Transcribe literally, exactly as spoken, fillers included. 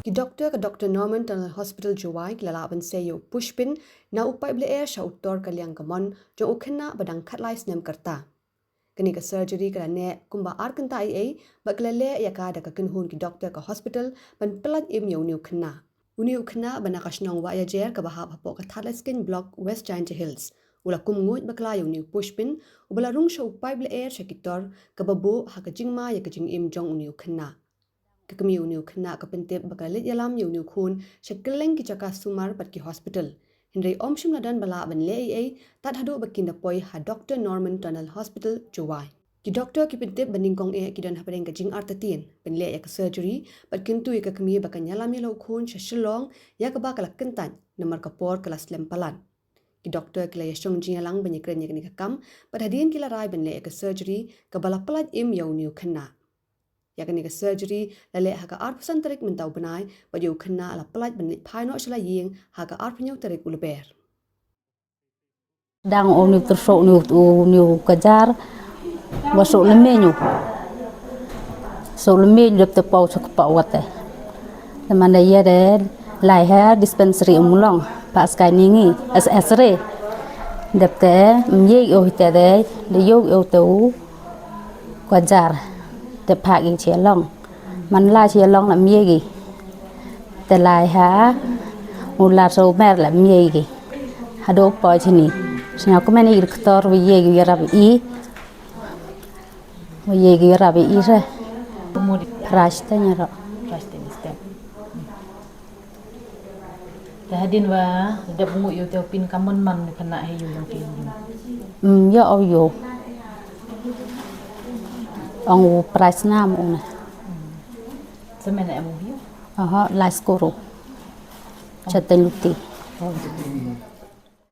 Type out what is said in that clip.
Ki doktor ka Doctor Norman Tunnel Hospital Jowai ki la lah ban sei ïa u pushpin na u paip lyer sha u tor ka liang kamon jong u khynnah ba dang khatlai snem ka rta. Kane ka surgery ka la neh kumba ar kynta eiei bad ka la leh ïa ka da ka kynhun ki doktor ka hospital ban pyllait im ïa une u khynnah. Une u khynnah ba na ka shnong Wahiajer kaba hap hapoh ka Thadlaskeiñ Block, West Jaintia Hills, u la kum nguid bakla ïa une u pushpin uba la rung sha u paip lyer sha ki tor, kaba buh ha ka jingma ïa ka jingim jong une u khynnah. Ka kmie une u khynnah ka pyntip ba ka la leit ïalam ïa une u khun sha kylleng ki jaka sumar bad ki hospital, hynrei ym shym la don ba lah ban leh eiei tad haduh ba kin da poi ha Doctor Norman Tunnel Hospital Jowai. Ki doktor ki pyntip ba nyngkong eh ki don hapdeng ka jingartatien ban leh ïa ka surgery bad kyntu ïa ka kmie ba kan ïalam ïa la u khun sha Shillong, ïa kaba ka la kyntait namar ka por ka la slem palat. Ki doktor ki la ïashong jingïalang ban ïakren ïa kane ka kam bad hadien ki la rai ban leh ïa ka surgery kaba la pyllait im ïa une u khynnah. Ïa kane ka surgery la leh ha ka arphew san tarik mynta u bnai bad ïa u khynnah la pyllait ban leit phai noh sha la ïing ha ka arphew hynñiew tarik u Lber. Dang u niu tyrso u niu u niu kajar wa so leme ñu so leme ñu dep te pau sa kpa wate. Te mane ïa de lai ha dispensary Ummulong pa skai ningi as asre. Dep te mye o hite de de yo o te u kajar te phak i che long. Man la che long la mye gi. Te lai ha u la so mer la mye gi. Hado po chini. Sñiaw kmen i doktor wi ye gi yarap i. Wi ye gi yarap i re. Price te ñiaro. Te hadien wa dep ngu ïa u te u pin kamon man u khynnah he ïa u yong ki. Mm, ïa o ïa u. Ong u price nam u ne. Sa men em u ïa u. Aha, lai skuru. Chateng luti.